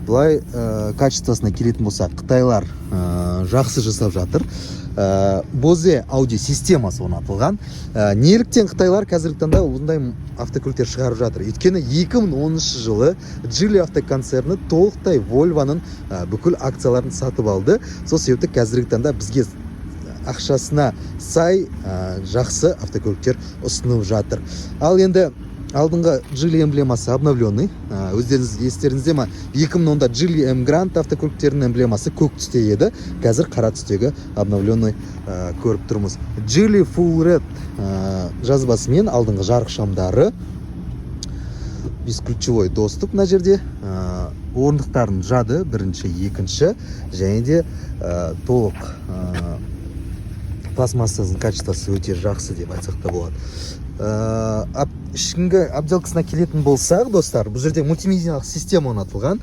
Былай качествосына келетін болсақ, қытайлар жақсы жасап жатыр. Bose аудио системасы орнатылған. Неліктен қытайлар қазіргі таңда бұндай автокөліктер шығарып жатыр? Өйткені 2010 жылы Geely автоконцерні толықтай Volvo'ның бүкіл акцияларын сатып алды. Сол себепті қазіргі таңда бізге ақшасына сай жақсы автокөліктер ұсынып жатыр. Ал енді алдыңғы Geely эмблемасы обновленный. Өздеріңіз естеріңізде ма, 2010-да Geely Emgrand автокөліктерінің эмблемасы көк түсте еді, қазір қара түстегі обновленный көріп тұрмыз. Geely Full Red жазбасымен алдыңғы жарық шамдары, бесключевой доступ мына жерде, орындықтардың жады бірінші, екінші және де толық пластмассасының качествосы өте жақсы деп айтсақ та болады. Ішінгі отделкасына келетін болсақ, достар, бұл жерде мультимедиялық система орнатылған.